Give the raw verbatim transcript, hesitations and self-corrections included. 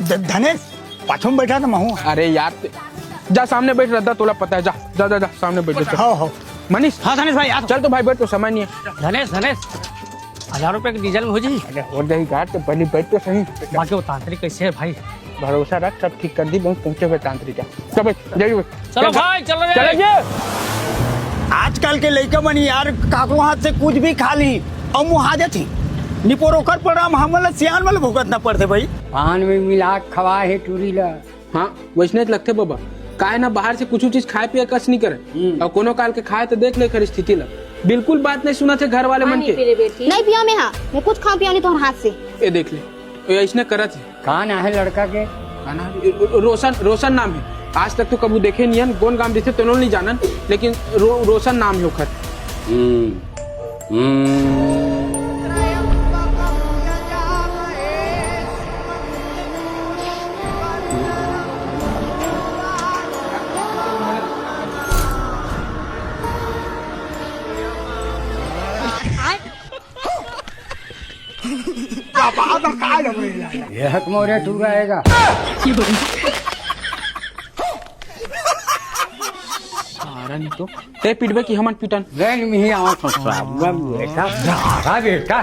ध-, धनेश, पाछू में बैठा था महू। अरे यार, ते-, जा सामने बैठ, रद्दा तोला पता है, जा, जा, जा, जा, सामने बैठ, जा। हो, हो। मनीष। हाँ, धनेश भाई, आ तो। चल तो भाई, बैठ, तो समय नहीं है। धनेश, धनेश, हजार रुपए के डीजल में हो जाई? अरे, हो जाई यार, तो पहले बैठ तो सही। बाकी वो तांत्रिक कैसे है भाई? भरोसा रख, सब ठीक कर दी, बहुत पहुंचे हुए तांत्रिक है। चल भाई, जाइए। चलो चल, भाई, चलो रे। चलो जी। आजकल के लइका मन यार, काकरो हाथ से कुछ भी खा ली अउ मुहा जाथे। निपोर ओकर परिणाम हमन ल सियान वाले भुगतना पड़थे भाई। पान में मिला के खवा हे टूरी ला। हाँ, वैसने लगथे बबा। काय ना, बाहर से कुछ चीज खाए पिए कस नहीं करे। हम्म। अउ कोनो काल के खाए तो देख ले एकर स्थिति ला। बिल्कुल बात नहीं सुनत हे घर वाले मन पानी के। पी ले बेटी। नहीं पिया मैं, हाँ, मैं कुछ खाऊं पिया नहीं तोहर हाथ से। ए देख ले, ए ऐसने करत हे। का नाम है लड़का के? का नाम है? ए, रो-, रोशन, रोशन नाम है। आज तक तो कभू देखे नहीं हन, कोन गांव रहिथे तेनो नहीं जानन, लेकिन रो-, रोशन नाम है ओखर। हम्म। हम्म। ये हक मोरे टूरा आएगा। सारन तो ते पिटबे कि हमन पिटन? नहीं, नहीं, आवाज सुन, सुन, बेटा, बेटा।